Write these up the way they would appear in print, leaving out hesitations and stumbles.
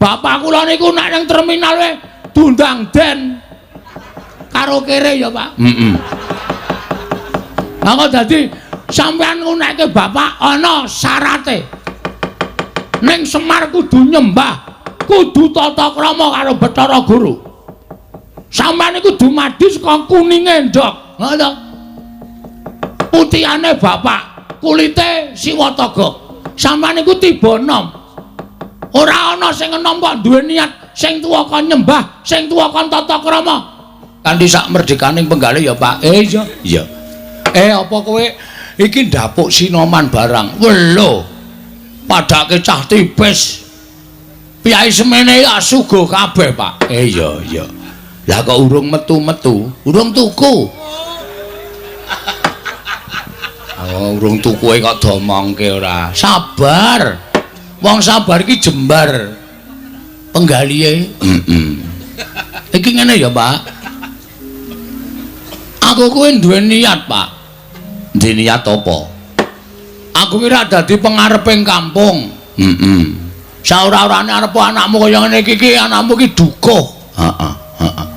Bapak kula niku nek nang terminal wae diundang den. Karo kere ya, Pak. Heeh. Lah kok dadi sampean ngunekke bapak ana syarate. Ning Semar kudu nyembah, kudu tata krama karo Bathara Guru. Sampeyan iku dumadi saka kuninge ndhog. Ngono to? Putihane bapak, kulite Siwataga. Sampeyan iku tiba enom. Ora ana sing enom kok duwe niat sing tuwa kon nyembah, sing tuwa kon tata krama. Kanthi sak merdekaning penggalih ya, Pak. Iya. Iya. Apa kowe iki ndapuk sinoman barang? Welo. Padake cah tipis. Piyai semene ya suguh kabeh, Pak. Iya, iya. Lah kok urung metu-metu? Urung tuku. Oh, urung tukuke kok domongke ora. Sabar. Wong sabar iki jembar penggalihe. Heeh. Iki ngene ya, Pak. Aku kuwi duwe niat, Pak. Duwe niat apa? Aku kira dadi pengareping kampung. Heeh. Saora-orane arep anakmu kaya ngene iki iki anakmu iki dukuh. Heeh, heeh.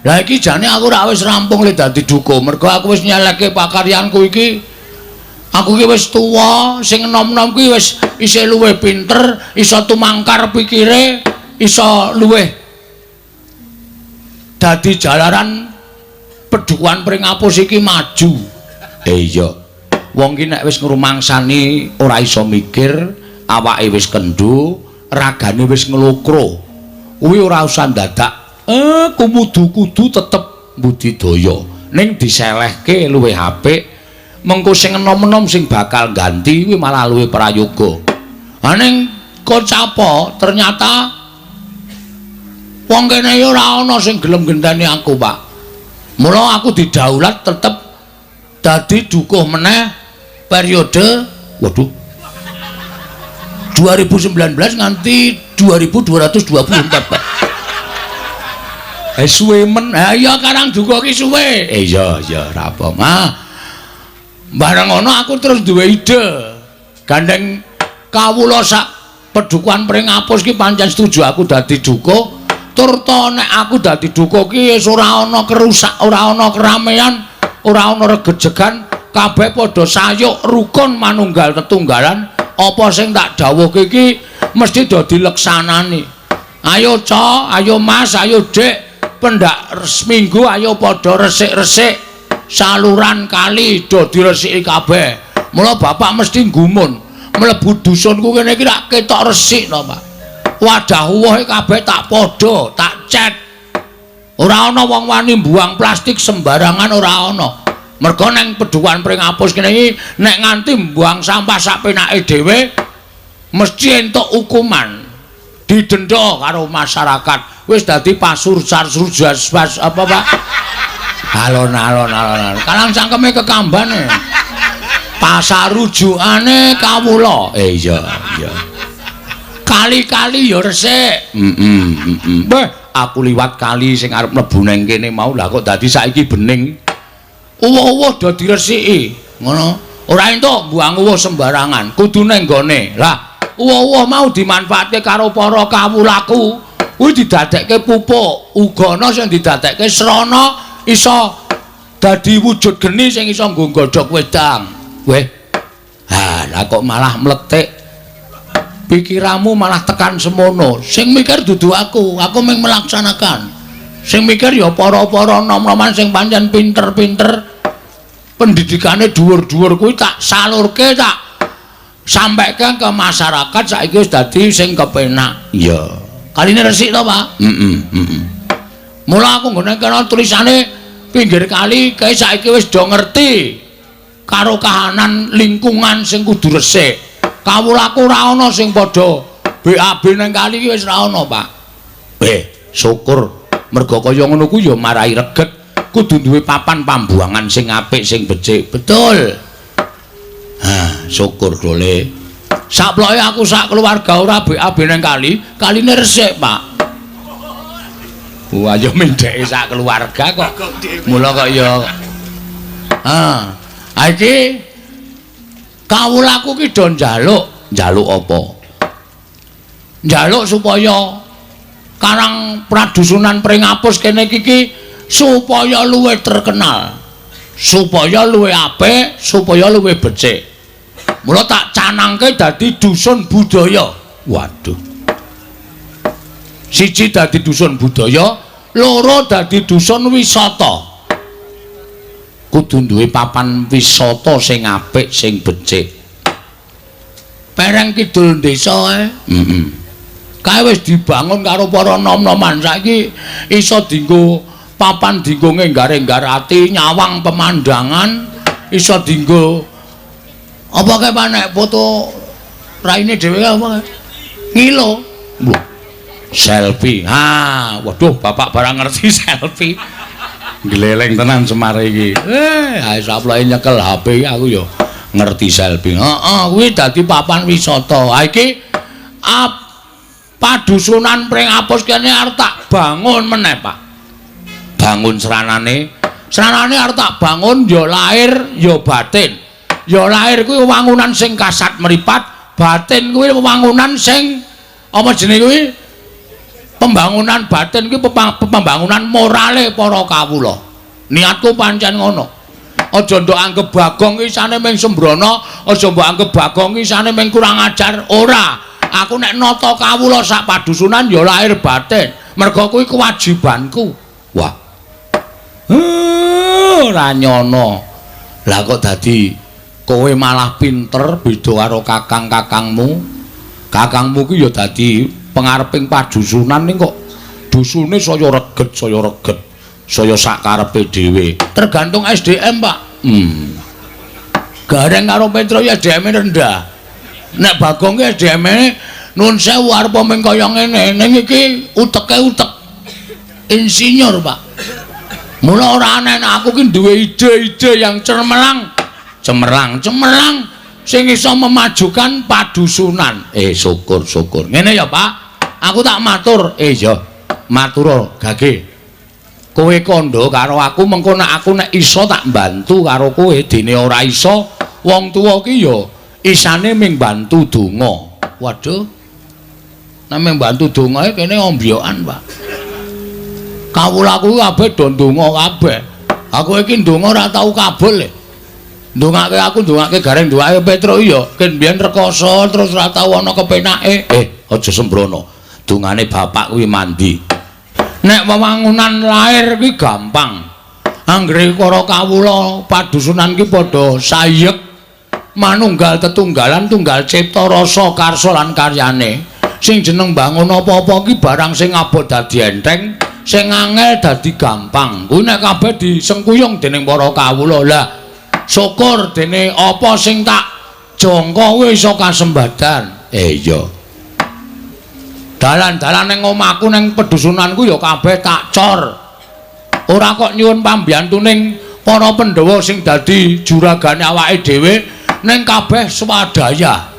Lah iki jane aku ora wis rampung le dadi dukuh, mergo aku wis nyeleke pakaryanku iki. Aku ki wis tuwa, sing enom-enom ki wis isih luwih pinter, iso tumangkar pikire, iso luwih dadi jalaran pedukuhan Pringapus iki maju. Iya. Wong ki nek wis ngrumangsani ora iso mikir, awake wis kendho, ragane wis nglokro. Kuwi ora usah ndadak kumudu-kudu tetep budidaya. Ning diselehke luwih apik. Mengko sing enom-enom sing bakal ganti kuwi malah luwih prayoga. Ha ning kocapa ternyata wong kene ya ora ana sing gelem genteni aku, Pak. Mula aku didaulat tetep dadi dukuh meneh periode Waduh. 2019 nganti 2224, Pak. Suwe men. Ha iya karang dukuh ki suwe. Iya, iya, ora apa. Ah. Bareng ngono aku terus duwe ide. Gandeng kawula sak pedukuhan Pringapus ki pancen setuju aku dadi dukuh. Tur to nek aku dadi dukuh ki wis ora ana kerusak, ora ana keramaian, ora ana regejegan, kabeh padha sayuk rukun manunggal tetunggalan. Apa sing tak dawuhke iki mesti do dileksanani. Ayo Ca, ayo Mas, ayo Dik, pendak seminggu ayo padha resik-resik saluran kali do diresiki kabeh. Mula bapak mesti gumun, mlebu dusunku kene iki rak ketok resik to, Pak. Wadah uwohe kabeh tak padha, tak cet. Ora ana wong wani mbuang plastik sembarangan ora ana. Mergo nang pedukuhan Pringapus kene iki nek nganti mbuang sampah sak penake dhewe mesti entuk hukuman. Didenda karo masyarakat. Wis dadi pasur sarsurjas pas apa, Pak? Alon-alon alon. Kalang cangkeme kekambane. Pasarujukane kawula. Iya, iya. Kali-kali ya resik. Heeh, heeh. Beh, aku liwat kali sing arep mlebu nang kene mau lah kok dadi saiki bening. Uwuh-uwuh do diresiki. Ngono. Ora entuk mbuang uwuh sembarangan, kudu nang nggone. Lah, uwuh-uwuh mau dimanfaatke karo para kawulaku. Kuwi didadekke pupuk, uga ana sing didadekke srana iso dadi wujud geni sing iso nggo nggodhog wedang. Weh. Ha, lah kok malah mletik. Pikiranmu malah tekan semono. Sing mikir dudu aku, aku mung melaksanakan. Sing mikir ya para-para nom-noman sing pancen pinter-pinter, pendidikane dhuwur-dhuwur kuwi tak salurke, tak sampaike ke masyarakat saiki wis dadi sing kepenak. Iya. Kaline resik to, Pak? Heeh, heeh. Mula aku nggone kena tulisane pinggir kali kae saiki wis do ngerti karo kahanan lingkungan sing kudu resik. Kawulaku ora ana sing padha BAB nang kali iki wis ora ana, Pak. Syukur. Mergo kaya ngono kuwi ya marai reget. Kudu duwe papan pambuangan sing apik sing becik. Betul. Ha, syukur dole. Saploke aku sak keluarga ora BAB nang kali, kaline resik, Pak. Wah, ya mendheke sak keluarga kok. Mula kok ya. Ah, iki kawulaku ki do njaluk. Njaluk apa? Njaluk supaya Karang Pradusunan Pringapus kene iki supaya luwih terkenal, supaya luwih apik, supaya luwih becik. Mula tak canangke dadi dusun budaya. Waduh. Siji dadi dusun budaya, loro dadi dusun wisata. Kudu duwe papan wisata sing apik, sing becik. Pereng kidul desa ae. Heeh. Kae wis dibangun karo para nom-noman, saiki iso dienggo papan dienggo ngenggar-enggar ati, nyawang pemandangan, iso dienggo apa kae Pak nek foto raine dhewe apa kae? Ngilo. Wah. Selfie. Ha, waduh bapak barang ngerti selfie. Gleleng tenan Semar iki. Eh, saploke nyekel HP aku ya ngerti selfie. Heeh, kuwi dadi papan wisata. Ha iki padusunan Pringapus kene arep tak bangun meneh, Pak. Bangun sranane. Sranane arep tak bangun ya lahir ya batin. Ya lahir kuwi wangunan sing kasat mripat, batin kuwi wangunan sing apa jenenge kuwi? Pembangunan batin kuwi pembangunan morale para kawula. Niatku pancen ngono. Aja ndok anggep Bagong isane mung sembrono, aja mbok anggep Bagong isane mung kurang ajar. Ora. Aku nek nata kawula sak padusunan ya lahir batin. Merga kuwi kewajibanku. Wah. Ora nyono. Lah kok dadi kowe malah pinter beda karo kakang-kakangmu. Kakangmu ki ya dadi pengareping padusunan ning kok dusune saya reget, saya reget. Saya sak karepe dhewe. Tergantung SDM, Pak. Gareng karo Petro ya SDM-e rendah. Nek Bagong ki SDM-e nuwun sewu arep mung kaya ngene, ning iki uteke utek insinyur, Pak. Mula ora aneh nek aku ki duwe ide-ide yang cemerlang, cemerlang, cemerlang sing iso memajukan padusunan. Eh, syukur, syukur. Ngene ya, Pak. Aku tak matur. Eh, iya. Matur gage. Kowe kandha karo aku mengko nek aku nek iso tak bantu karo kowe, dene ora iso wong tuwa ki ya isane ming bantu donga. Waduh. Nek ming bantu donga kene ombyokan, Pak. Kawulaku kabeh do ndonga kabeh. Aku iki ndonga ora tau kabul. Ndongake aku ndongake Gareng ndongake Petro ya ken biyen rekoso terus ora tau ana kepenake. Eh, aja sembrono. Dongane bapak kuwi mandi. Nek wewangunan lahir kuwi gampang. Anggere para kawula padusunan ki padha sayek manunggal tetunggalan tunggal cipta rasa karsa lan karyane. Sing jeneng bangun apa-apa ki barang sing abot dadi enteng, sing angel dadi gampang. Kuwi nek kabeh disengkuyung dening para kawula. Lah syukur dene apa sing tak jangka kuwi iso kasembadan. Eh iya. Dalan-dalan ning omahku ning pedusunanku ya kabeh tak cor. Ora kok nyuwun pambiyantu ning para Pandhawa sing dadi juragane awake dhewe, ning kabeh swadaya.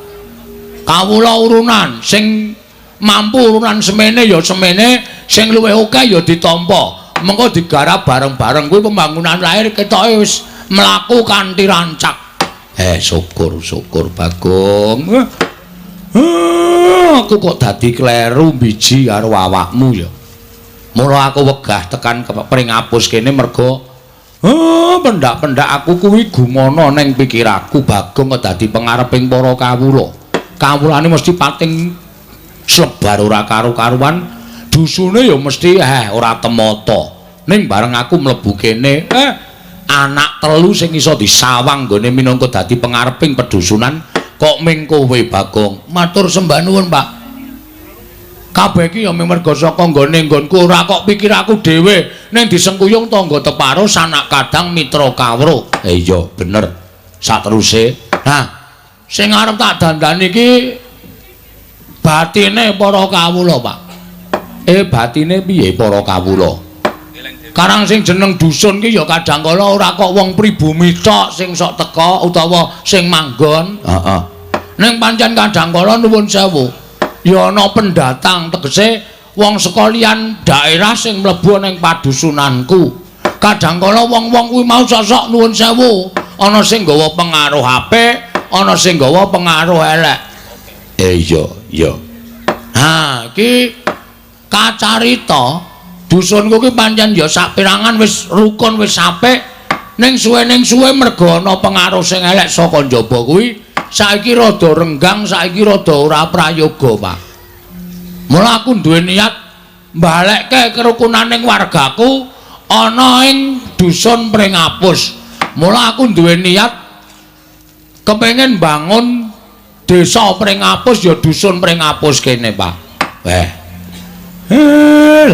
Kawula urunan sing mampu urunan semene ya semene, sing luwih akeh ya ditampa. Mengko digarap bareng-bareng kuwi pembangunan lahir ketoke wis mlaku kanthi rancak. Eh syukur syukur Bagong. Aku kok dadi kleru biji karo awakmu ya. Mula aku wegah tekan Pringapus kene merga pendak-pendak aku kuwi gumana ning pikiraku Bagong kok dadi pengareping para kawula. Kawulane mesti pating slebar ora karu-karuan, dusune ya mesti ora temata. Ning bareng aku mlebu kene, anak telu sing iso disawang nggone minangka dadi pengareping pedusunan kok ming kowe Bagong. Matur sembah nuwun, Pak. Kabeh iki ya mung merga saka nggone nggonku, ora kok pikir aku dhewe, ning disengkuyung tangga teparo sanak kadang mitra kawruh. Iya bener. Sateruse, nah sing arep tak dandani iki batine para kawula, Pak. Eh batine piye para kawula? Karang sing jeneng dusun ki ya kadang kala ora kok wong pribumi tok sing sok teka utawa sing manggon. Heeh. Ning pancen kadang kala nuwun sewu, ya ana pendatang, tegese wong sekalian daerah sing mlebu ning padusunanku. Kadang kala wong-wong kuwi mau sosok nuwun sewu, ana sing nggawa pengaruh apik, ana sing nggawa pengaruh elek. Eh iya, iya. Ha, iki kacarita dusunku ki pancen ya saperangan wis rukun wis apik, ning suwe merga ana pengaruh sing elek saka njaba kuwi, saiki rada renggang, saiki rada ora prayoga, Pak. Mula aku duwe niat mbalekke kerukunaning wargaku ana ing dusun Pringapus. Mula aku duwe niat kepengin bangun desa Pringapus ya dusun Pringapus kene, Pak. Weh.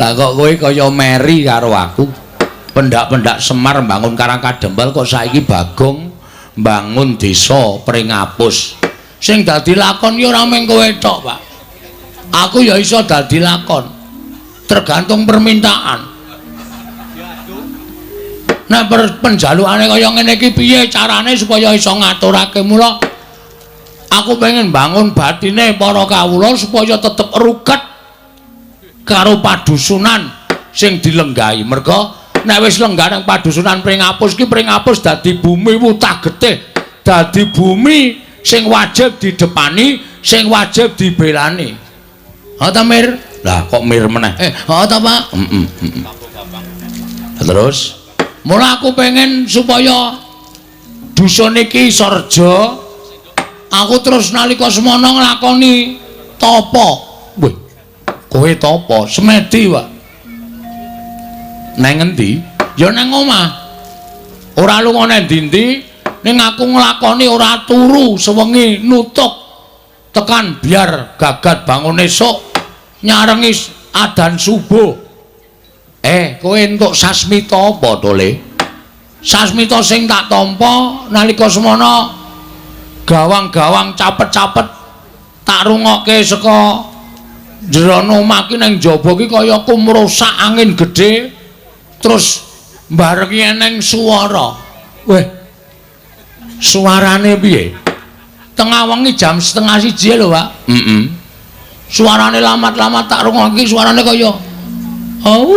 Lah kok kowe kaya meri karo aku. Pendak-pendak Semar bangun Karang Kadempel kok saiki Bagong bangun desa Pringapus. Sing dadi lakon ya ora mung kowe tok, Pak. Aku ya iso dadi lakon. Tergantung permintaan. Nek penjalukane kaya ngene iki piye carane supaya iso ngaturake? Mula aku pengen bangun batine para kawula supaya tetep ruket karo padusunan sing dilenggahi. Merga nek wis lenggah nang padusunan Pringapus ki, Pringapus dadi bumi wutah getih, dadi bumi sing wajib didepani, sing wajib dibelani. Ha ta, Mir? Lah kok Mir meneh? Ha ta, Pak? Heeh. Terus mula aku pengen supaya dusun iki iso reja. Aku terus nalika semono nglakoni tapa. Wih, kowe tapa? Semedi, Pak. Neng endi? Ya neng omah. Ora lunga nang ndi-ndi, ning aku nglakoni ora turu sewengi nutuk tekan biar gagat bangun esuk nyarengi adan subuh. Kowe entuk sasmita apa to, Le? Sasmita sing tak tampa nalika semono gawang-gawang capet-capet tak rungokke saka jero omah ki nang jaba ki kaya kumrusak angin gedhe terus barengi eneng suara. Weh. Suarane piye? Tengah wengi jam 12.30 lho, Pak. Heeh. Suarane lamat-lamat tak rungokke suarane kaya au.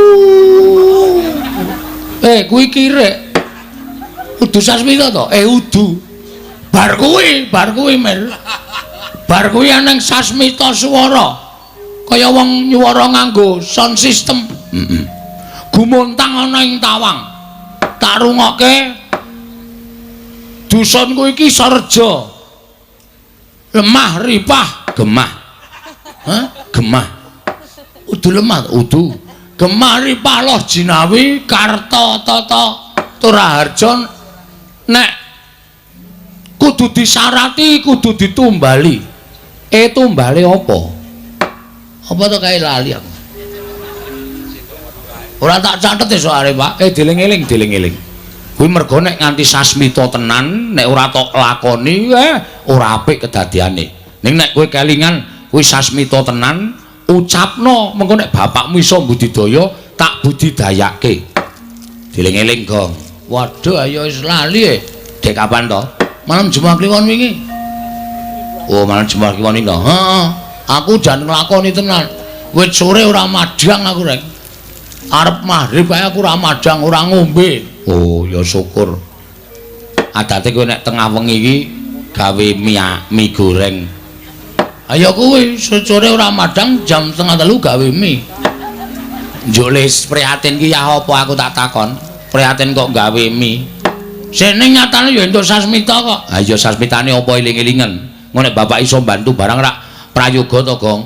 Kuwi kirek. Udu sasmita to? Udu. Bar kuwi Mir. Bar kuwi eneng sasmita swara. Kaya wong nyuwara nganggo sound system. Heeh. Gumontang ana ing tawang. Tak rungokke dusunku iki sarja. Lemah ripah gemah. Hah? Gemah. Udu lemah, udu. Gemah ripah loh jinawi karta tata turaharja nek kudu disarati kudu ditumbali. Tumbale apa? Apa to kae lali aku. Ora tak catet soalé, Pak. Dieling-eling, dieling-eling. Kuwi mergo nek nganti sasmita tenan, nek ora tok lakoni, ora apik kedadiane. Ning nek kowe kelingan kuwi sasmita tenan, ucapno mengko nek bapakmu iso budidaya, tak budidayake. Dieling-eling, Gong. Waduh, ayo wis lali. Dek kapan to? Malam Jumat Kliwon wingi. Oh, malam Jumat Kliwon wingi. Heeh. Aku jan nglakoni tenan. Wit sore ora madhang aku, Rek. Arep maghrib ae aku ora madhang, ora ngombe. Oh, ya syukur. Adate kowe nek tengah wengi iki gawe mie goreng. Ayo kuwi sore ora madhang jam 2:30 gawe mie. Njuk les prihatin ki ya apa aku tak takon. Prihatin kok gawe mie. Sene nyatane ya entuk sasmita kok. Ha iya sasmitane apa eling-elingen. Ngono nek bapak iso bantu barang rak prayoga to, Gong.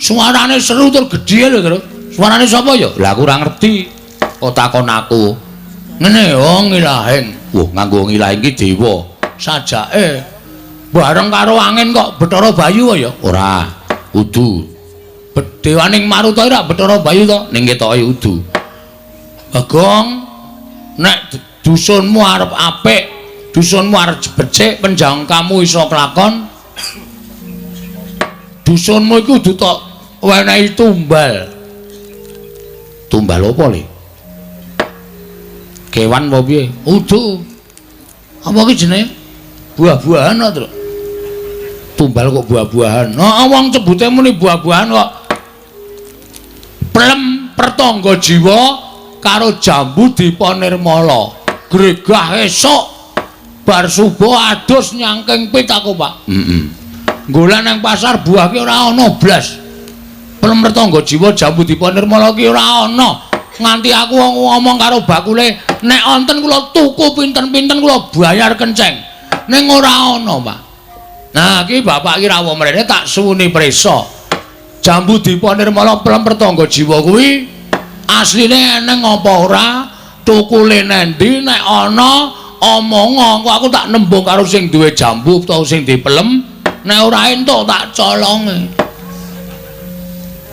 Suarane seru tur gedhe lho, Tru. Suarane sapa ya? Lah aku ora ngerti. Kok takon aku. Ngene yo ngilahing. Wah, nganggo ngilahing ki dewa. Sajake bareng karo angin kok Bathara Bayu ya? Ora, udu. Dewaning Maruta ora Bathara Bayu to? Ning ketoke udu. Bagong, nek dusunmu arep apik, dusunmu arep becik, penjangkamu iso kelakon. Dusunmu iku kudu tok wenehi tumbal. Tumbal apa, Le? Kewan apa piye? Udu. Apa ki jenenge? Buah-buahan kok, Tru. Tumbal kok buah-buahan. Heeh, wong cebute muni buah-buahan kok. Plem pertangga jiwa karo jambu dipa nirmala. Gregah esuk bar subuh adus nyangking pit aku, Pak. Heeh. Golek nang pasar buah ki ora ana blas. Pelem Pertangga Jiwa Jambu Dipa Nirmala ki ora ana. Nganti aku ngomong karo bakule, nek wonten kula tuku pinten-pinten kula bayar kenceng. Ning ora ana, Pak. Nah, iki bapak ki rawuh mrene tak suwuni prisa. Jambu Dipa Nirmala Pelem Pertangga Jiwa kuwi asline eneng apa ora? Tukule nendi nek ana omong kok aku tak nembung karo sing duwe jambu utawa sing dipelem, nek ora entuk tak colonge.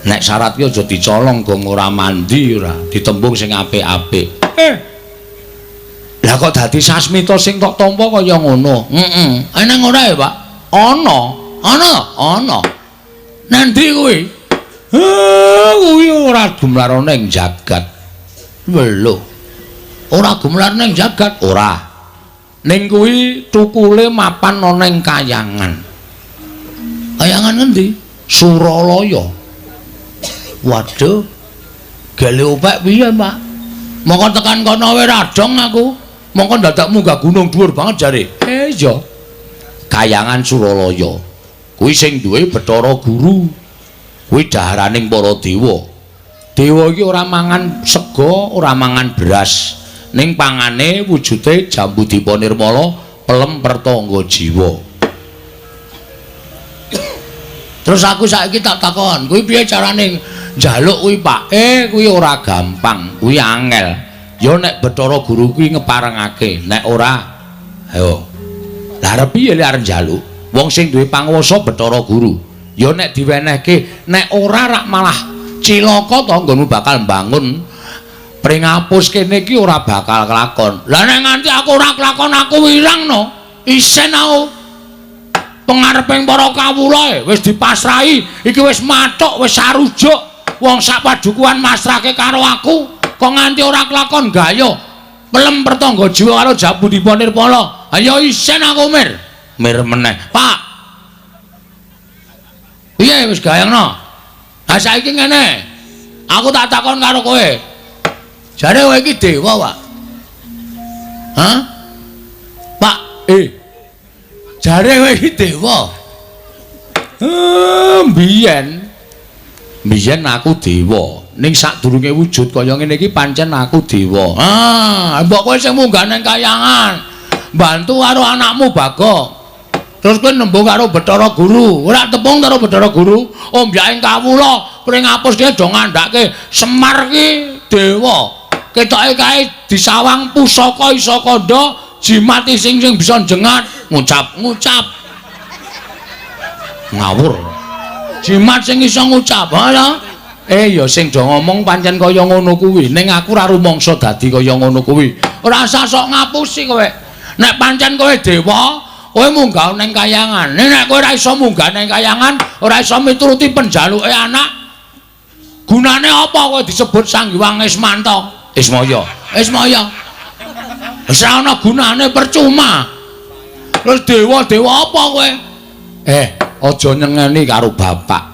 Nek syarat ki aja dicolong gong ora mandi ora, ditembung sing apik-apik. Lah kok dadi sasmita sing tok tampa kaya ngono? Heeh. Eneng ora ya, Pak? Ana. Ana, ana. Nandi kuwi? Kuwi ora gumlar ning jagat. Lho. Ora gumlar ning jagat, ora. Ning kuwi tukule mapan ana ning kayangan. Kayangan ngendi? Suralaya. Waduh. Gale opek piye, Pak? Mongko tekan kono wae radong aku. Mongko dadak munggah gunung dhuwur banget jare. Iya. Kayangan Suralaya. Kuwi sing duwe Bathara Guru. Kuwi daharaning para dewa. Dewa iki ora mangan sega, ora mangan beras. Ning pangane wujude Jambu Dipa Nirmala, Pelem Pertangga Jiwa. Terus aku saiki tak takon, kuwi piye carane njaluk kuwi, Pak? Kuwi ora gampang, kuwi angel. Ya nek Bathara Guru kuwi ngeparengake, nek ora ayo. Lah arep piye lek arep njaluk? Wong sing duwe panguwasa Bathara Guru. Ya nek diwenehke, nek ora rak malah cilaka to nggonmu bakal mbangun pringapus kene iki ora bakal kelakon. Lah nek nganti aku ora kelakon aku wirang no. Isen aku. Pengareping para kawula wis dipasrahi, iki wis mathuk, wis sarujuk. Wong sak padukuhan masrahke karo aku, kok nganti ora kelakon gaya. Pelem Pertangga Jiwa karo Jambu Dipa Nirmala. Ayo isen aku mir. Mir meneh. Pak. Piye wis gayangno? Ha saiki ngene. Aku tak takon karo kowe. Jare kowe iki dewa, Pak. Hah? Pak, Jare kowe iki dewa. Biyen. Biyen aku dewa. Ning sadurunge wujud kaya ngene iki pancen aku dewa. Ah, mbok kowe sing munggah nang kayangan. Bantu karo anakmu Bagong. Terus kowe nembung karo Bathara Guru. Ora tepung karo Bathara Guru, ombyaking kawula pringapus ki do ngandhake Semar ki dewa. Ketoke kae disawang pusaka isa kandha jimat sing sing bisa njengat, ngucap-ngucap. Ngawur. Jimat sing iso ngucap, ha? Ya sing do ngomong pancen kaya ngono kuwi. Ning aku ora rumangsa dadi kaya ngono kuwi. Ora usah sok ngapusi kowe. Nek pancen kowe dewa, kowe munggah ning kayangan. Nek kowe ora iso munggah ning kayangan, ora iso mituruti penjaluke anak. Gunane apa kowe disebut Sang Hyang Ismanta? Ismaya. Ismaya. Wis ora ana gunane, percuma. Terus dewa-dewa apa kowe? Aja nyengeni karo bapak.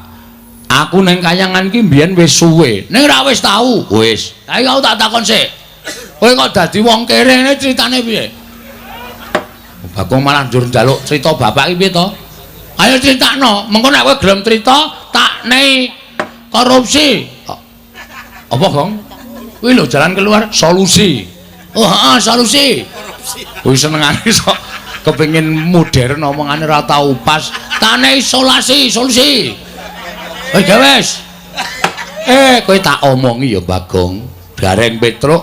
Aku ning kayangan iki mbiyen wis suwe. Ning ora wis tau. Wis. Saiki aku tak takon sik. Kowe kok dadi wong kere ngene critane piye? Bagong malah njur njaluk crita bapak iki piye to? Ayo critakno, mengko nek kowe gelem crita tak nei korupsi. Apa, Gong? Kuwi lho jalan keluar solusi. Oh, heeh, solusi. Kuwi senengane sok kepengin modern omongane ora tau pas. Tak nei isolasi, solusi. Wis wis. Kowe tak omongi ya, Bagong. Gareng Petruk.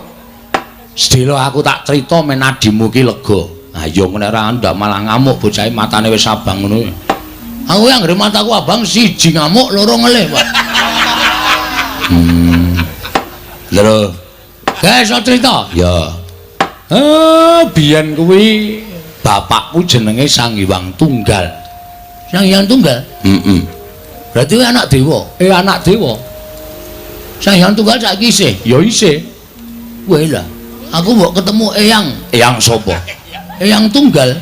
Sedelo aku tak crita men adimu ki lega. Ayo ngene ora ndak malah ngamuk bocahe matane wis abang ngono. Aku yang anggere mataku abang siji ngamuk loro ngelih, Pak. Lho. Guys, iso crita? Ya. Biyen kuwi bapakku jenenge Sang Hyang Tunggal. Sang Hyang Tunggal? Heeh. Berarti kowe anak dewa. Anak dewa. Sang Hyang Tunggal saiki isih? Ya isih. Kowe lah. Aku mbok ketemu eyang. Eyang sapa? Eyang Tunggal.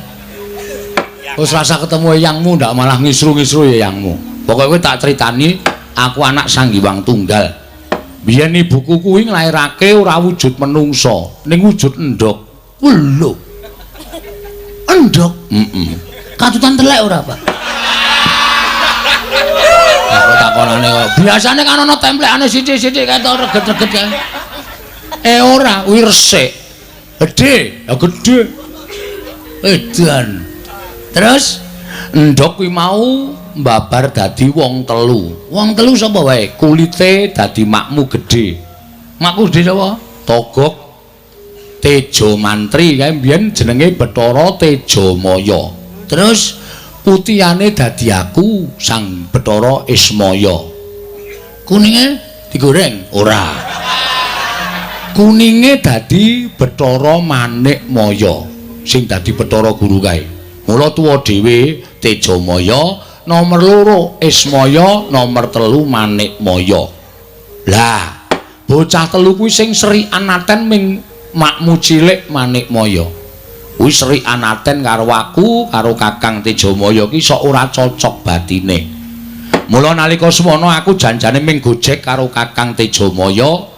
Wis rasa ketemu eyangmu ndak malah ngisru-ngisru eyangmu. Pokoke kowe tak critani aku anak Sang Hyang Tunggal. Biyen ibuku kuwi nglairake ora wujud menungsa, ning wujud endhog. Lho. Endhog? Heeh. Katutan telek ora, Pak? Aku tak Takonane kok. Biasane kan ana templekane sithik-sithik kae to reget-reget kae. Ora, kuwi resik. Gedhe, ya gedhe. Edan. Terus endhog kuwi mau mbabar dadi wong telu. Wong telu sapa wae? Kulite dadi makmu gedhe. Makmu gedhe sapa? Togok Tejo Mantri kae mbiyen jenenge Bathara Tejamaya. Terus putihane dadi aku Sang Bathara Ismaya. Kuninge digoreng? Ora. Kuninge dadi Bathara Manikmaya sing dadi Bathara Guru kae. Mula tuwa dhewe Tejamaya, nomor 2 Ismaya, nomor 3 Manikmaya. Lah, bocah telu kuwi sing seri anaten ming makmu cilik Manikmaya. Kuwi seri anaten karo aku, karo Kakang Tejamaya ki sok ora cocok batine. Mula nalika semono aku janjane ming gojek karo Kakang Tejamaya.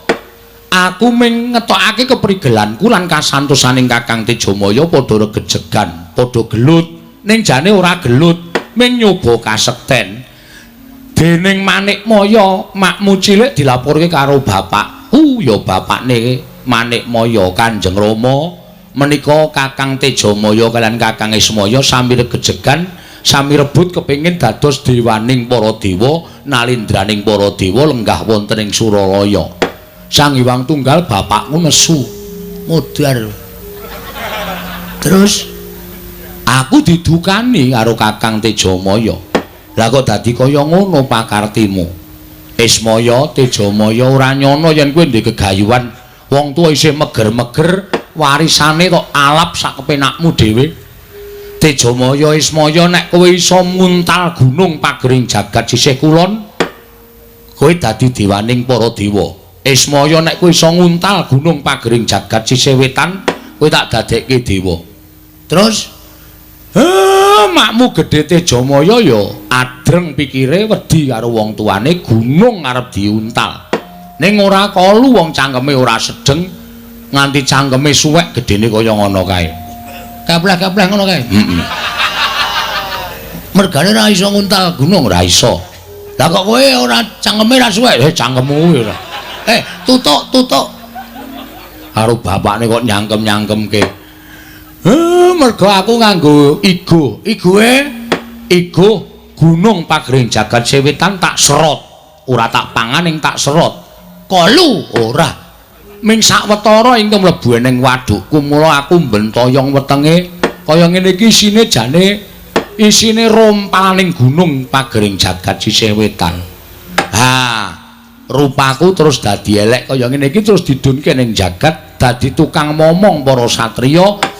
Aku ming ngetokake keprigelanku lan kasantosaning Kakang Tejamaya padha regejegan, padha gelut. Ning jane ora gelut, ming nyoba kasekten. Dening Manikmaya, makmu cilik dilaporke karo bapakku, ya bapakne Manikmaya Kanjeng Rama. Menika Kakang Tejamaya kaliyan Kakang Ismaya sami regejegan, sami rebut kepengin dados dewaning para dewa, nalindraning para dewa lenggah wonten ing Suralaya. Sang Hyang Tunggal bapakmu nesu modar. Terus aku didukani karo Kakang Tejamaya. Lah kok dadi kaya ngono pakartimu? Ismaya Tejamaya ora nyono yen kowe ndek gegayuhan wong tuwa isih meger-meger warisane kok alap sak kepenakmu dhewe. Tejamaya Ismaya nek kowe iso muntal gunung pagering jagat sisih kulon, kowe dadi dewaning para dewa. Ismaya nek kowe iso nguntal gunung pagering jagat sisih wetan, kowe tak dadekke dewa. Terus makmu gedhe Tejamaya ya adreng pikire wedi karo wong tuane gunung arep diuntal. Ning ora kolu wong cangkeme ora sedeng nganti cangkeme suwek gedene kaya ngono kae. Kapleh-kapleh ngono kae. Heeh. Mergane ora iso nguntal gunung ora iso. Lah kok kowe ora cangkeme ora suwek? Cangkemmu kuwi ora. Tutuk, tutuk. Karo bapakne kok nyangkem-nyangkemke. Mergo aku nganggo igo. Igoe igo gunung pagering jagat sewetan tak serot. Ora tak pangan ing tak serot. Kolu ora. Ming sawetara ing mlebu ning wadukku mula aku mbentoyong wetenge kaya ngene iki isine jane isine rompalaning gunung pagering jagat sisih wetan. Ha, rupaku terus dadi elek kaya ngene iki terus didunke ning jagat dadi tukang momong para satriya.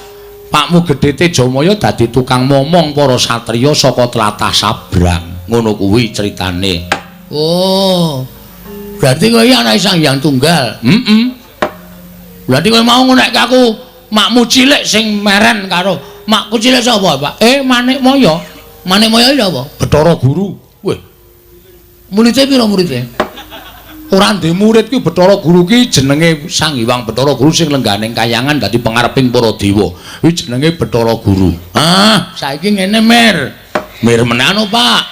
Pakmu gedhe Tejamaya dadi tukang momong para satriya saka tlatah Sabrang. Ngono kuwi critane. Oh. Berarti kowe iki anake Sang Hyang Tunggal. Heeh. Berarti kowe mau ngonekke aku makmu cilik sing meren karo makku cilik sapa, Pak? Manikmaya. Manikmaya iki sapa? Bathara Guru. Weh. Murite pira murite? Ora ndek murid ki Bathara Guru ki jenenge Sang Hyang Bathara Guru sing lengganing kayangan dadi pengareping para dewa. Kuwi jenenge Bathara Guru. Ah, saiki ngene Mir. Mir menano, Pak.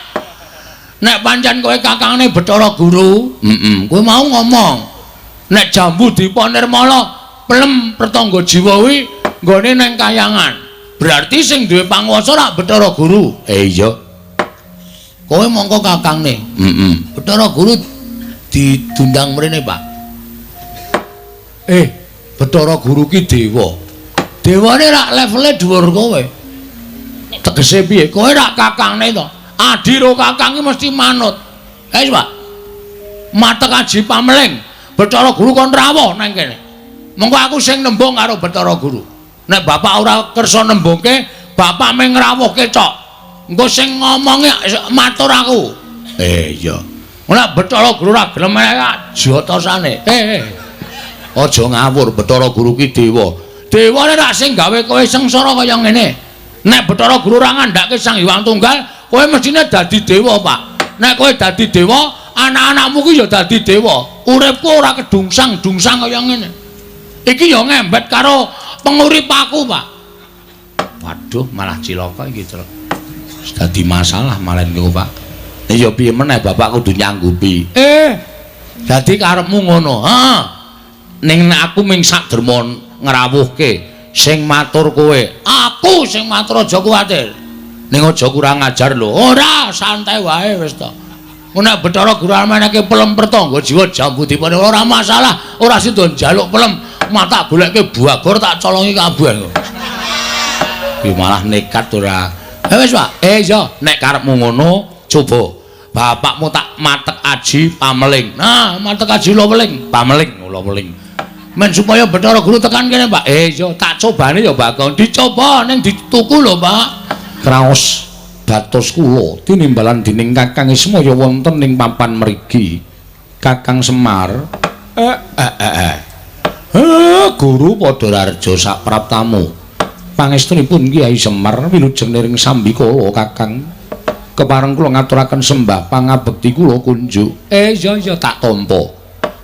Nek pancen kowe kakangne Bathara Guru, heeh, kowe mau ngomong. Nek jambu dipa nirmala pelem pertangga jiwa kuwi nggone nang kayangan. Berarti sing duwe panguwasa rak Bathara Guru. Iya. Kowe mongko kakangne. Heeh. Bathara Guru didundang mrene, Pak. Bathara Guru ki dewa. Dewane rak levele dhuwur kowe. Tegese piye? Kowe rak kakangne to. Adi ro kakang ki mesti manut. Wis, Pak. Matek aji pameling. Bathara Guru kon rawuh nang kene. Mengko aku sing nembung karo Bathara Guru. Nek bapak ora kersa nembungke, bapak mung ngrawuhke cok. Engko sing ngomongi matur aku. Iya. Nek Bathara Guru ora gelem jotosane. Aja ngawur, Bathara Guru ki dewa. Dewane rak sing gawe kowe sengsara kaya ngene. Nek Bathara Guru ora ngandhake Sang Hyang Tunggal, kowe mestine dadi dewa, Pak. Nek kowe dadi dewa, anak-anakmu ki ya dadi dewa. Uripku ora kedungsang-dungsang kaya ngene. Iki ya ngembet karo pengurip aku, Pak. Waduh, malah cilaka iki, Truk. Dadi masalah malah niku, Pak. Ya piye meneh bapak kudu nyanggupi. Dadi karepmu ngono. Heeh. Ning nek aku ming sak derma ngrawuhke sing matur kowe. Aku sing matur aja kuwatir. Ning aja kurang ajar lho. Ora, santai wae wis to. Nek Bathara Guru ameneke pelem pertangga jiwa jambu dipane ora masalah, ora sida njaluk pelem, mata golekke buagor tak colongi kabeh. Ki malah nekat ora. Wis, Pak. Iya, nek karepmu ngono, coba bapakmu tak matek aji pameling. Nah, matek aji ula weling, pameling ula weling. Men supaya Bathara Guru tekan kene, Pak. Iya, tak cobane ya, Bagong. Dicoba ning dituku lho, Pak. Kraos batos kula tinimbalan dening Kakang Ismaya wonten ing papan mriki. Kakang Semar. Guru Padhararja sapraptamu. Pangestunipun Kyai Semar wilujeng niring sambikala Kakang. Kepareng kula ngaturaken sembah pangabekti kula kunjuk. Iya iya tak tampa.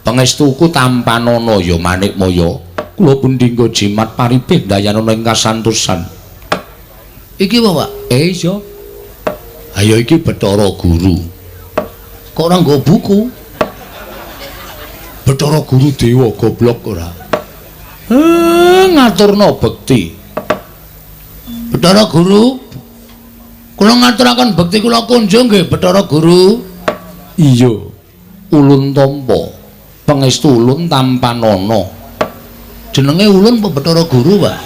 Pangestuku tampanana ya Manikmaya. Kula pundhingga jimat paripih dayanana ing kasantosan. Iki apa, Pak? Iya. Ayo iki Bathara Guru. Kok ora nggo buku? Bathara Guru dewa goblok ora. Ngaturna bekti. Bathara Guru, kula ngaturaken bekti kula kunjung nggih Bathara Guru. Iya. Ulun tampa. Pangestu ulun tampanana. Jenenge ulun apa Bathara Guru, Pak?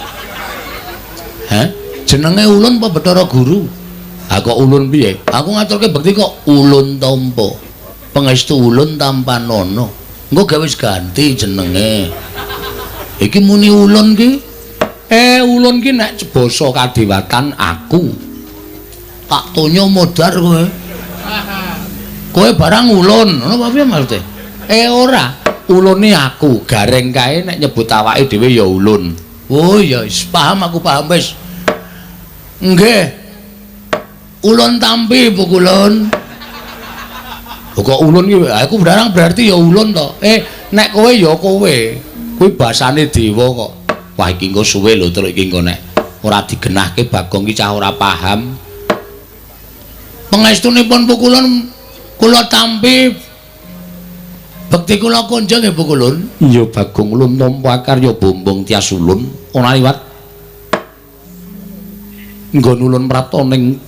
Hah? Jenenge ulun apa Bathara Guru? Ha kok ulun piye? Aku ngaturke bekti kok ulun tampa. Pangestu ulun tampanana. Engko gawe wis ganti jenenge. Iki muni ulun ki. Ulun ki nek basa kadewatan aku. Tak tonyo modar kowe. Kowe barang ulun, ngono apa piye maksude? Ora, ulune aku, gareng kae nek nyebut awake dhewe ya ulun. Oh ya wis paham aku paham wis. Nggih. Ulun tampi pukulun. Kok ulun ki aku barang berarti ya ulun to. Nek kowe ya kowe. Kuwi basane dewa kok. Wah iki engko suwe lho terus iki engko nek ora digenahke Bagong ki cah ora paham. Pangestunipun pukulun kula tampi bekti kula kunjung nggih pukulun. Iya Bagong ulun tampa akarya bombong tias ulun ora liwat nggon ulun prapta ning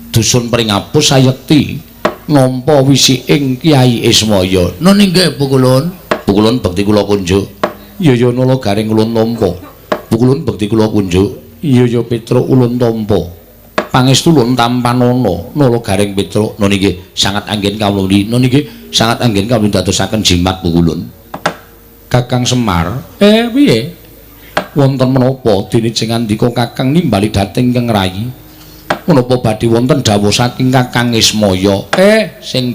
dusun Pringapus sayekti nampa wisiking Kyai Ismaya. Nun inggih pukulun. Pukulun bekti kula kunjuk. Iya ya nala garing ulun tampa. Pukulun bekti kula kunjuk. Iya ya Petruk ulun tampa. Pangestu ulun tampanana nala garing Petruk. Nun inggih sangat anggen kawula. Nun inggih sangat anggen kawula dadosaken jimat pukulun. Kakang Semar, piye? Wonten menapa dene jeng andika Kakang nimbali dhateng ingkang rayi? Menapa badhe wonten dawuh saking Kakang Ismaya? Sing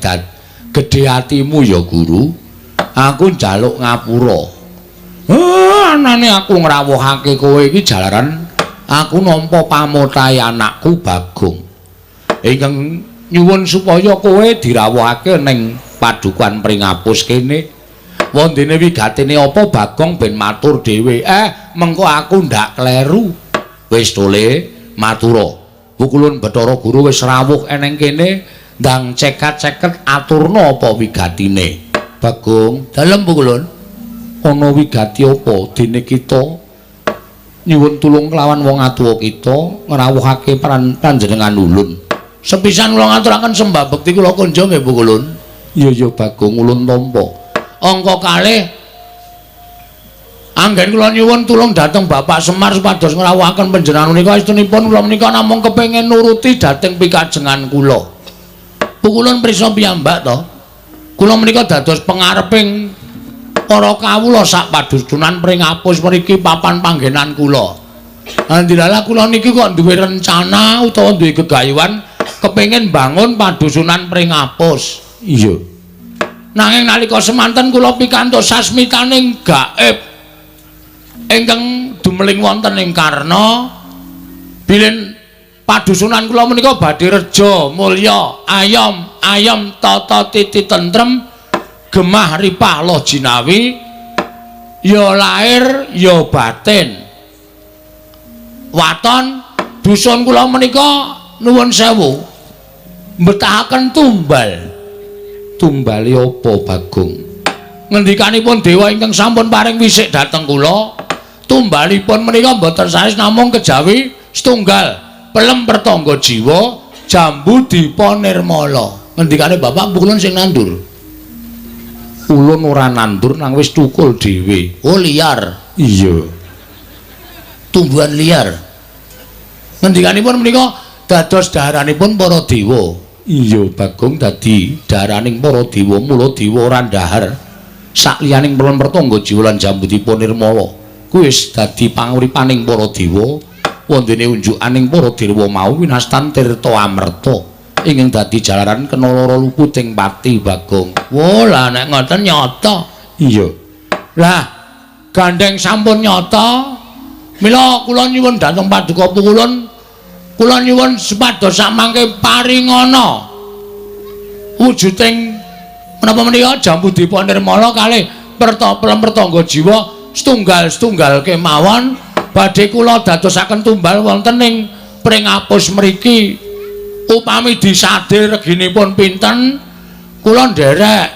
gedhe atimu ya Guru. Aku njaluk ngapura. Anane aku ngrawuhake kowe iki jalaran aku nampa pamotahe anakku Bagong. Ingkang nyuwun supaya kowe dirawuhake ning padukuhan Pringapus kene. Wondene wigatene apa Bagong ben matur dhewe. Mengko aku ndak kleru. Wis tole matura. Pukulun Bathara Guru wis rawuh eneng kene ndang cekat-ceket aturna apa wigatine. Bagong, dalem pukulun. Ana wigati apa dene kita nyuwun tulung kelawan wong atuwa kita ngrawuhake panjenengan ulun. Sepisan kula ngaturaken sembah bekti kula kunjung nggih pukulun. Iya ya Bagong ulun tampa. Angka kalih anggen kula nyuwun tulung dhateng Bapak Semar supados ngrawuhaken panjenengan menika estunipun kula menika namung kepengin nuruti dhateng pikajengan kula. Pukulun prisa piyambak to. Kula menika dados pengareping para kawula sak padusunan Pringapus mriki papan panggenan kula. Alhamdulillah kula niki kok duwe rencana utawa duwe gegayuhan kepengin bangun padusunan Pringapus. Iya. Nanging nalika semanten kula pikantuk sasmitaning gaib ingkang dumeling wonten ing Karna bilih padusunan kula menika badhe reja mulya ayom ayom tata titi tentrem gemah ripah loh jinawi ya lahir ya batin. Waton dusun kula menika nuwun sewu Mbetahaken tumbal. Tumbale apa, Bagong? Ngendikanipun dewa ingkang sampun paring wisik dhateng kula, tumbalipun menika mboten sanes namung kejawi setunggal pelem pertangga jiwa jambu dipa nirmala. Ngendikane bapak ulun sing nandur. Ulun ora nandur nang wis tukul dhewe. Oh, liar. Iya. Tumbuhan liar. Ngendikanipun menika dados daharanipun para dewa. Iya, Bagong, dadi daharaning para dewa, mula dewa ora ndahar sakliyaning pelem pertangga jiwa lan jambu dipa nirmala. Kuwi wis dadi panguripaning para dewa. Wondene unjukaning para dewa mau winastan tirta amerta ingkang dadi jalaran kena lara luputing pati, Bagong. Wo, lah nek ngoten nyata. Iya. Lah gandeng sampun nyata, mila kula nyuwun dhateng paduka pukulun, kula nyuwun supados samangke paringana wujuding menapa menika jambu dipa nirmala kalih pelem pertangga jiwa setunggal-setunggal kemawon badhe kula dadosaken tumbal wonten ing Pringapus mriki. Upami disade reginipun pinten kula nderek.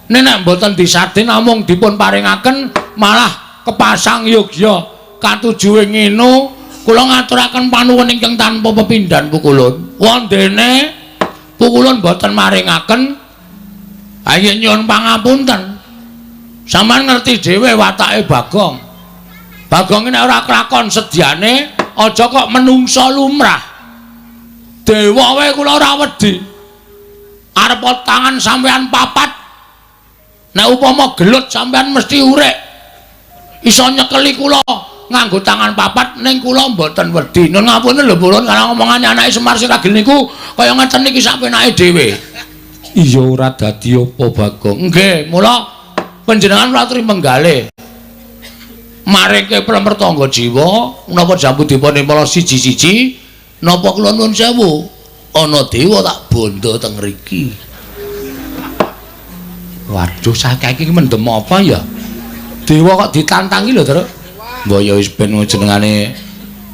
Nek mboten disade namung dipun paringaken malah kepasang yogya katujuwe ngene, kula ngaturaken panuwun ingkang tanpa pepindhan pukulun. Wondene pukulun mboten maringaken, ayo nyuwun pangapunten. Sampeyan ngerti dhewe watake Bagong. Bagong nek ora kelakon sedyane aja kok menungsa lumrah. Dewa wae kula ora wedi. Arep tangan sampeyan papat. Nek upama gelut sampeyan mesti urek. Iso nyekeli kula nganggo tangan papat ning kula mboten wedi. Nun ngapunten lho Pulun, karena omongane anake Semar sing ragil niku kaya ngeten niki sak penake dhewe. Iya ora dadi apa, Bagong. Nggih, mula panjenengan ora trima menggalih. Maringke pelem pertangga jiwa napa jambu dipa nirmala siji-siji napa kula nuwun sewu ana dewa tak bondo teng mriki. Waduh, saiki iki mendem apa ya? Dewa kok ditantangi lho, Truk. Mbok ya wis ben jenengane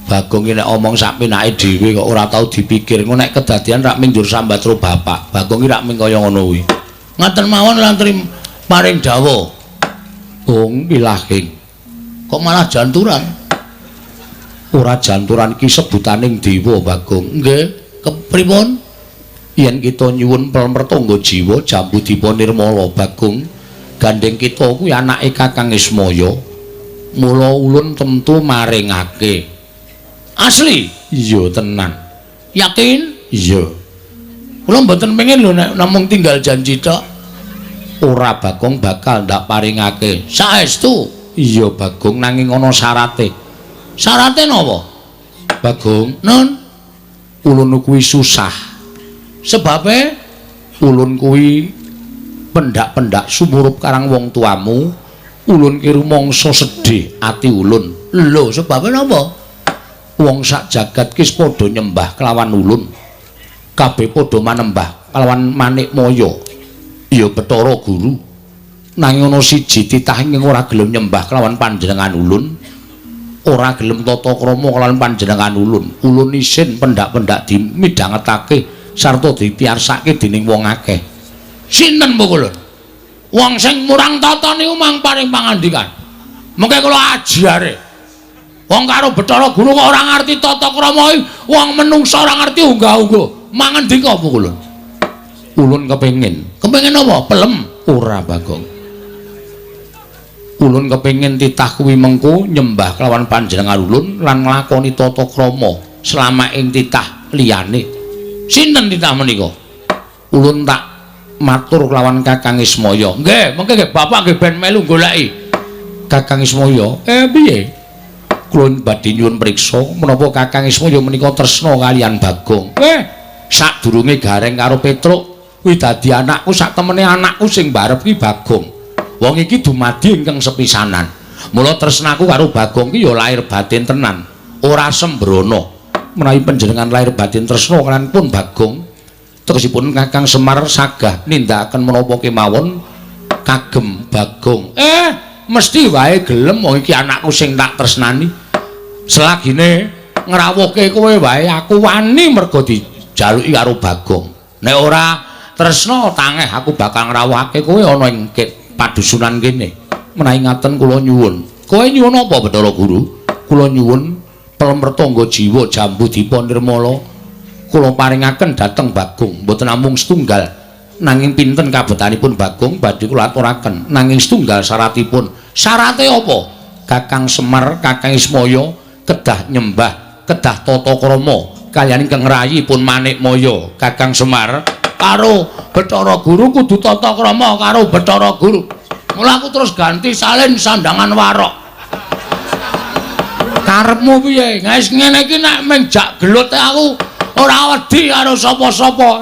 Bagong iki nek omong sak penake dhewe kok ora tau dipikir. Engko nek kedadian rak ming njur sambat karo bapak. Bagong iki rak ming kaya ngono kuwi. Ngaten mawon lan paring dawuh. Bung pilahing. Kok malah janturan? Ora janturan iki sebutaning dewa, Bagong. Nggih, kepripun? Yen kita nyuwun pelem pertangga jiwa jambu dipa nirmala, Bagong, gandeng kita kuwi anake Kakang Ismaya. Mula ulun tentu maringake. Asli? Iya, tenan. Yakin? Iya. Kula mboten pengen lho nek namung tinggal janji tok. Ora, Bagong, bakal ndak paringake. Saestu? Iya, Bagong, nanging ana syarate. Syarate napa? Bagong, nun, ulun kuwi susah. Sebabe ulun kuwi pendak-pendak sumurup karang wong tuamu, ulun ki rumangsa sedih ati ulun. Lho, sebabe napa? Wong sak jagat ki padha nyembah kelawan ulun. Kabeh padha manembah kelawan manik maya. Ya Bathara Guru. Nanging ana siji titah ingkang ora gelem nyembah kelawan panjenengan ulun. Ora gelem tata krama kelawan panjenengan ulun. Ulun isin pendak-pendak dimidhangetake sarta dipiyarsake dening wong akeh. Sinten pukulun? Wong sing murang tata niku mang paring pangandikan. Mengke kula ajare. Wong karo Bathara Guru kok ora ngerti tata krama, wong menungsa ora ngerti unggah-ungguh. Mangendika pukulun. Ulun kepengin. Kepengin apa? Pelem? Ora, Bagong. Ulun kepengin titah kuwi mengko nyembah kelawan panjenengan ulun lan nglakoni tata krama selama ing titah liyane. Sinten titah menika? Ulun tak matur kelawan Kakang Ismaya. Nggih, mengke nggih bapak nggih ben melu goleki. Kakang Ismaya, piye? Kula badhe nyuwun priksa menapa Kakang Ismaya menika tresna kaliyan Bagong. Sadurunge Gareng karo Petruk kuwi dadi anakku, sak temene anakku sing barep ki Bagong. Wong iki dumadi ingkang sepisanan. Mula tresnaku karo Bagong ki ya lahir batin tenan, ora sembrono. Menawi panjenengan lahir batin tresna kaliyan pun Bagong, tegesipun Kakang Semar sagah nindakaken menapa kemawon kagem Bagong. Mesti wae gelem wong iki anakku sing tak tresnani. Selagine ngrawuhke kowe wae aku wani mergo dijaluki karo Bagong. Nek ora tresna tangeh aku bakal ngrawuhake kowe ana ing padusunan kene. Menawi ngaten kula nyuwun. Kowe nyuwun apa Bathara Guru? Kula nyuwun pelem pertangga jiwa Jambu Dipa Nirmala kula paringaken dhateng Bagong. Mboten namung setunggal, nanging pinten kabetanipun Bagong badhe kula aturaken. Nanging setunggal syaratipun. Syarate apa? Kakang Semar, Kakang Ismaya kedah nyembah, kedah tata krama kaliyan ingkang ngrayipun Manikmaya. Kakang Semar karo Bathara Guru kudu tata krama karo Bathara Guru. Mula aku terus ganti salin sandangan warok. Karepmu piye? Wis ngene iki nek mung jak gelut aku ora wedi karo sapa-sapa.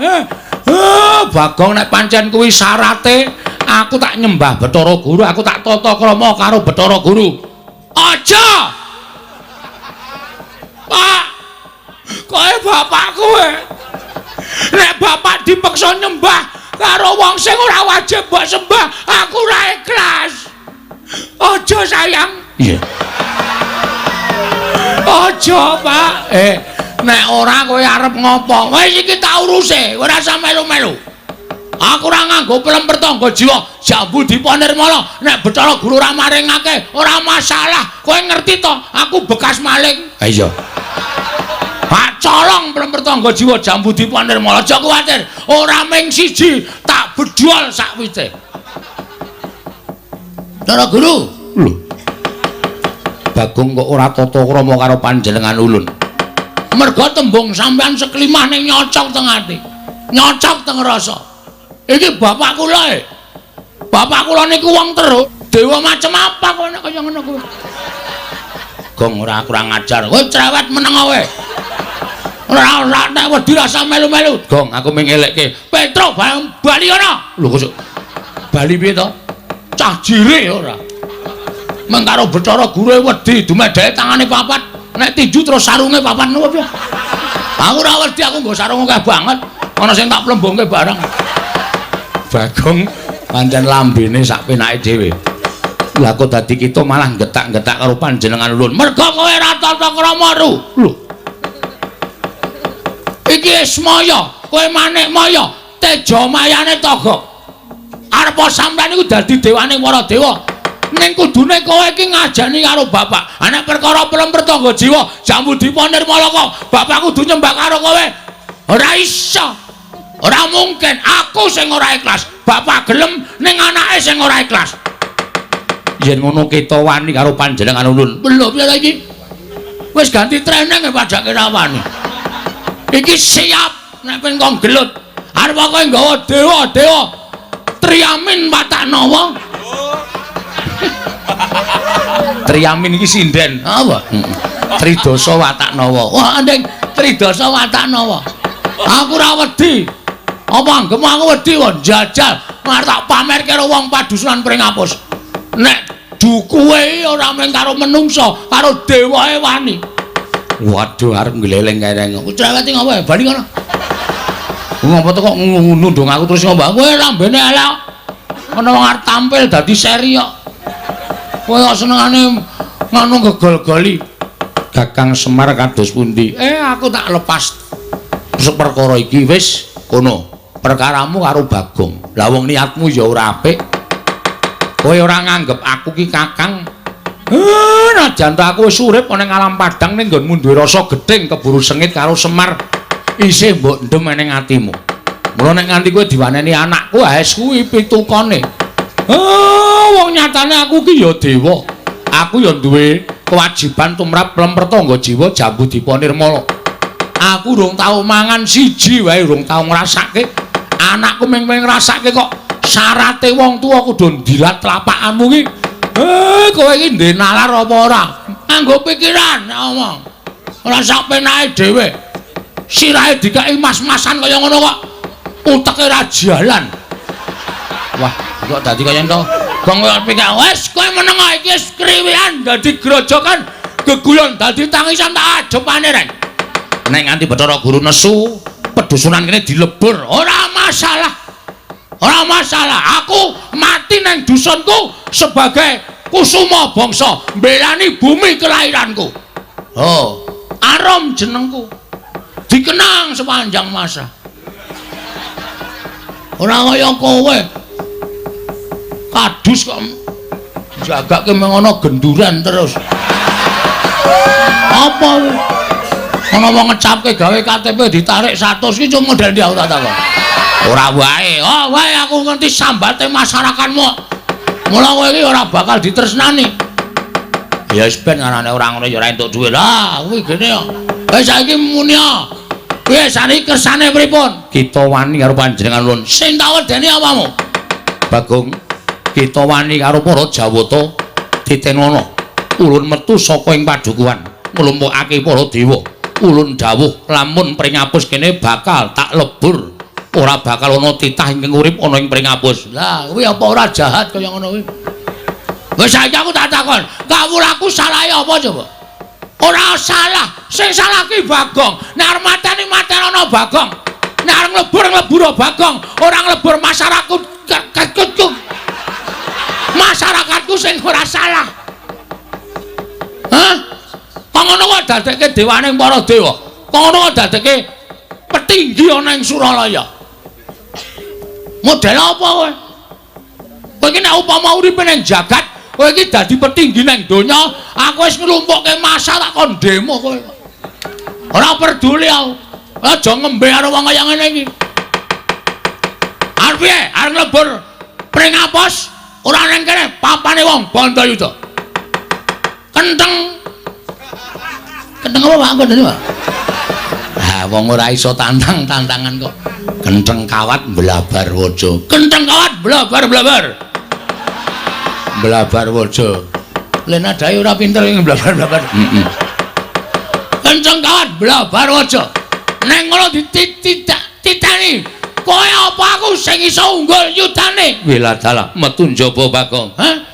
Bagong nek pancen kuwi syarate aku tak nyembah Bathara Guru, aku tak tata krama karo Bathara Guru. Aja. Pak. Kowe bapakku e. Nek bapak dipeksa nyembah karo wong sing ora wajib mbok sembah, aku ora ikhlas. Aja sayang. Iya. Aja, Pak. Nek ora kowe arep ngopo? Wis iki tak uruse, ora usah melu-melu. Aku ora nganggo pelem pertangga jiwa Jambu Dipa Nirmala. Nek Bathara Guru ora maringake, ora masalah. Kowe ngerti to, aku bekas maling. Ha iya. Pak colong pelem pertangga jiwa Jambu Dipa Nirmala. Aja kuwatir, ora ming siji, tak bedol sakwite. Bathara Guru. Lho. Bagong kok ora tata krama karo panjenengan ulun. Merga tembung sampean seklimah ning nyocok teng ati. Nyocok teng rasa. Iki bapak kula e. Bapak kula niku wong teruk, dewa macem apa kok nek kaya ngono kuwi. Gong ora kurang ajar. Kowe cerewet meneng kowe. Ora nek wedi rasa melu-melu. Gong aku mung ngelekke. Petro bali ana. Lho kok bali piye to? Cah jire ora. Meng karo Bathara Guru wedi dumedheke tangane papat. Nek tinju terus sarunge papat ngono piye? Aku ora wedi, aku nggo sarung akeh banget. Ana sing tak plembongke barang. Bagong pancen lambene sak penake dhewe. Lah kok dadi kita malah getak-getak karo panjenengan ulun. Merga kowe ora tata krama ru. Lho. Iki Ismaya, kowe Manikmaya, teja mayane Togok. Arep sampean iku dadi dewane para dewa. Ning kudune kowe iki ngajani karo bapak. Ha nek perkara pelem pertangga jiwa Jambu Dipa Nirmala kok bapak kudu nyembah karo kowe. Ora iso. Ora mungkin, aku sing ora ikhlas. Bapak gelem ning anake sing ora ikhlas. Yen ngono kita wani karo panjenengan ulun. Lho piye ta iki? Wis ganti treneng pajake ra wani. Iki siap nek pengen kong gelut. Arep kowe nggawa dewa-dewa Triamin Wataknawa. Triamin iki sinden. Apa? Tridasa Wataknawa. Wah, ndeng Tridasa Wataknawa. Aku ora wedi. Apa anggemu aku wedi kok njajal arep tak pamerke karo wong padusunan Pringapus. Nek dukuwe ora mung karo menungsa, karo dewae wani. Waduh, arep ngleleng kereng. Cerewet ngopo bali ngono. Ngopo to kok nundung aku terus ngopo? Kowe lambene elek. Ana wong arep tampil dadi seri kok. Kowe kok senengane ngono gegol-goli. Kakang Semar kados pundi? Aku tak lepas seperkara iki wis kono. Perkaramu karo Bagong. Lah wong niatmu ya ora apik. Kowe ora nganggep aku ki kakang. Najan ta aku wis urip ana ing alam padang ning nggonmu duwe rasa gething keburu sengit karo Semar. Isih mbok ndem ning atimu. Mula nek nganti kowe diwaneni anakku, wis kuwi pitukane. Wong nyatane aku ki ya dewa. Aku ya duwe kewajiban tumrap pelem pertangga jiwa Jambu Dipa Nirmala. Aku urung tau mangan siji wae urung tau ngrasake. Anakku mung ngrasake kok syarate wong tuwa kudu ndilat tlapakanmu ki. Kowe iki ndek nalar apa ora? Nganggo pikiran nek omong. Ora sak penake dhewe. Sirahe dikeki mas-masan kaya ngono kok uteke ra jalan. Wah, kok dadi kaya ento. Gong kowe pikir wis kowe meneng iki wis kriwikan dadi grojokan geguyon dadi tangisan tak adepane reng. Nek nganti Bathara Guru nesu, pedusunan kene dilebur, ora masalah. Ora masalah, aku mati nang dusunku sebagai kusuma bangsa, mbelani bumi kelahiranku. Oh, arum jenengku. Dikenang sepanjang masa. Ora kaya kowe. Kadus kok jagake mengono genduran terus. Apa kuwi? Ana wong ngecapke gawe KTP ditarik 100 ki cuma model ndi aku tak takon. Ora wae. Oh, wae aku ngerti sambate masyarakatmu. Mula kowe iki ora bakal ditresnani. Ya wis ben arane ora ngono ya ora entuk dhuwit. Lah, kuwi gene kok. Wis saiki muni ya. Piye saniki kersane pripun? Kita wani karo panjenengan ulun. Sing tak wedeni apamu? Bagong, kita wani karo para Jawata titenono. Ulun metu saka ing padukuhan, nglumpukake para dewa. Ulun dawuh lamun Pringapus kene bakal tak lebur. Ora bakal ana titah ingkang urip ana ing Pringapus. Lah, kuwi apa ora jahat kaya ngono kuwi? Wis saiki aku tak takon, kawulaku salahe apa coba? Ora salah, sing salah ki Bagong. Nek arep mateni matenono Bagong. Nek arep nglebur nglebur Bagong, ora nglebur masyarakatku. Masyarakatku sing ora salah. Hah? Kok ngono kok dadekke dewane para dewa? Kok ngono kok dadekke petinggi ana ing Suralaya? Model apa kowe? Kowe iki nek upama uripe ning jagat, kowe iki dadi petinggi ning donya, aku wis nglumpukke massa tak kon demo kowe. Ora peduli aku. Aja ngembe karo wong kaya ngene iki. Arep piye? Arep nglebur Pringapus ora ning kene papane wong Bandayuda. Kenteng. Kenteng apa Pak kandhane, Pak? Ah, wong ora iso tantang-tantangan kok. Kenteng kawat blabar waja. Kenteng kawat blabar-blabar. Blabar waja. Lha nadahe ora pinter ing blabar-blabar. Heeh. Kenceng kawat blabar waja. Neng ngono dititani. Kowe apa aku sing iso unggul yudane? Wiladalah metu njaba Bagong. Hah?